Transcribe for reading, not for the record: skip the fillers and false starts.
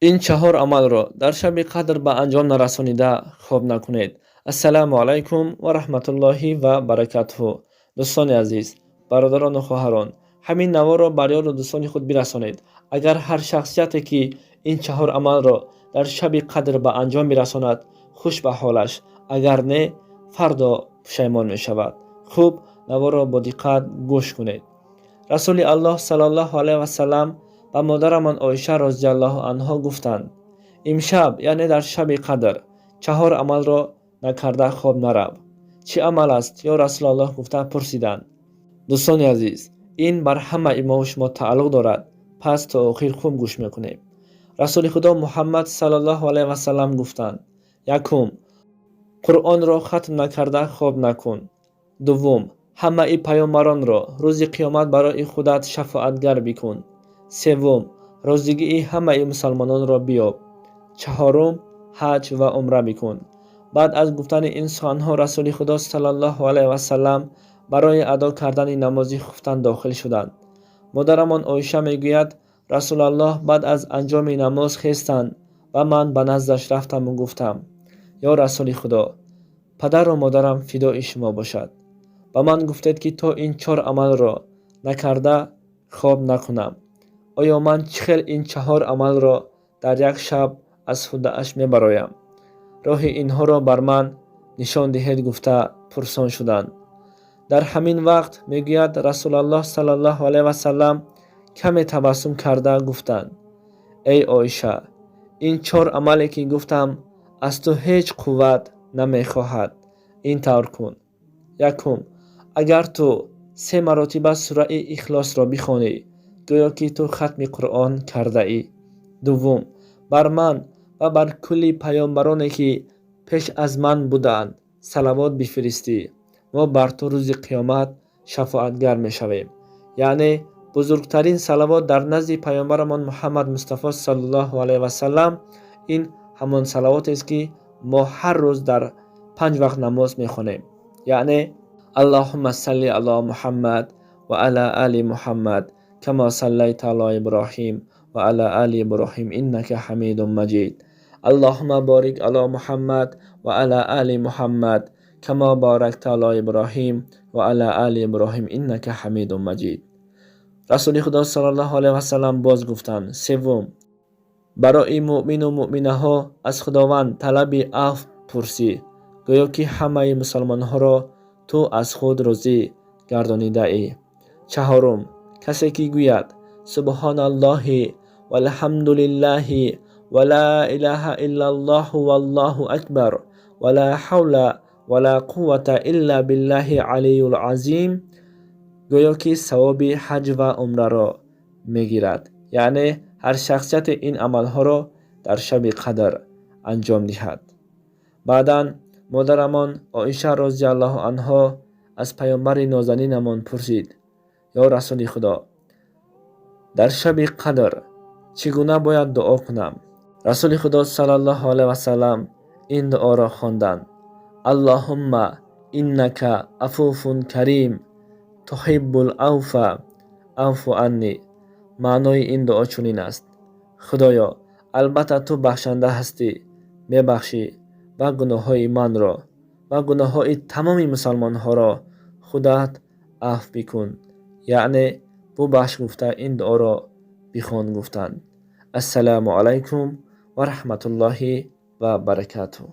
Ин чаҳор амалро дар шаби қадр ба анҷом нарасонида хоб накунед. Ассалому алайкум ва раҳматуллоҳи ва баракатуҳу. Дӯстони азиз, бародарону хоҳарон, ҳамин наворро бар ёру дӯстони худ бирасонед. Агар ҳар шахсияте, ки ин чаҳор амалро дар шаби қадр ба анҷом бирасонад, хуш ба ҳолаш, агар не, фардо пушаймон мешавад. Хуб, наворро бо диққат гӯш кунед. Расули Аллоҳ саллаллоҳу алайҳи васалам ба модарамон Оиша розиаллоҳу анҳо гуфтанд: «Имшаб, яъне дар шаби қадр, чаҳор амалро накарда хоб нарав». «Чӣ амал аст, ё Расулаллоҳ?» гуфта пурсиданд. Дӯстони азиз, ин бар ҳамаи мову шумо тааллуқ дорад, пас то охир хуб гӯш мекунем. Расули Худо Муҳаммад саллаллоҳу алайҳи васалам гуфтанд: якум, Қуръонро хатм накарда хоб накун. Дуввум, ҳамаи паёмбаронро рӯзи қиёмат барои худат шафоатгар бикун. Севум, розигии ҳамаи мусалмононро биёб. Чаҳорум, ҳаҷ ва умра бикун. Баъд аз гуфтани ин суханҳо Расули Худо саллаллоҳу алайҳи васалам барои адо кардани намози хуфтан дохил шуданд. Модарамон Оиша мегӯяд: Расулаллоҳ баъд аз анҷоми намоз хестанд ва ман ба наздаш рафтаму гуфтам: «Ё Расули Худо, падару модарам фидои шумо бошад, ба ман гуфтед, ки то ин чор амалро накарда хоб накунам. Оё ман чӣ хел ин чаҳор амалро дар як шаб аз ҳуддааш мебароям? Роҳи инҳоро бар ман нишон диҳед», гуфта пурсон шуданд. Дар ҳамин вақт, мегӯяд, Расулаллоҳ саллаллоҳу алайҳи васалам каме табассум карда гуфтанд: «Эй Оиша, ин чор амале, ки гуфтам, аз ту ҳеҷ қувват намехоҳад. Ин тавр кун: якум, агар ту се маротиба сураи Ихлосро бихонӣ, гӯё ки ту хатми Қуръон кардаӣ. Дуввум, бар ман ва бар кулли паёмбароне, ки пеш аз ман будаанд, салавот бифиристӣ, мо бар ту рӯзи қиёмат шафоатгар мешавем». Яъне бузургтарин салавот дар назди паёмбарамон Муҳаммад Мустафо саллаллоҳу алайҳи васалам ин ҳамон салавотест, ки мо ҳар рӯз дар панҷ вақт намоз мехонем, яъне Аллоҳумма салли ало Муҳаммад ва ала али Муҳаммад кама саллайта ало Иброҳим ва ала али Иброҳим иннака ҳамидун маҷид, Аллоҳумма борик ало Муҳаммад ва ала али Муҳаммад кама боракта ало Иброҳим ва ала али Иброҳим иннака ҳамидун маҷид. Расули Худо саллаллоҳу алайҳи васалам боз гуфтанд: севум, барои муъмину муъминаҳо аз Худованд талаби афв пурсӣ, гӯё ки ҳамаи мусалмонҳоро ту аз худ розӣ гардонидаӣ. Чаҳорум, касе ки гӯяд: Субҳоналлоҳи валҳамдулиллаҳи ва ла илаҳа иллаллоҳу валлоҳу акбар ва ла ҳавла ва ла қуввата илла биллаҳи алиюл азим, гӯё ки савоби ҳаҷ ва умраро мегирад. Яъне ҳар шахсияте ин амалҳоро дар шаби қадр анҷом диҳад. Баъдан модарамон Оиша розиаллоҳу анҳо аз паёмбари нозанинамон пурсид: «Ё Расули Худо, дар шаби қадр чӣ гуна бояд дуо кунам?» Расули Худо саллаллоҳу алайҳи васалам ин дуоро хонданд: Аллоҳумма иннака афуфун карим туҳиббул авфа авфу анни. Маънои ин дуо чунин аст: Худоё, албатта ту бахшанда ҳастӣ, мебахшӣ ва гуноҳҳои манро ва гуноҳҳои тамоми мусалмонҳоро худат афв бикун, яъне бубахш, гуфта ин дуоро бихон гуфтанд. Ассалому алайкум ва раҳматуллоҳи ва баракатуҳ.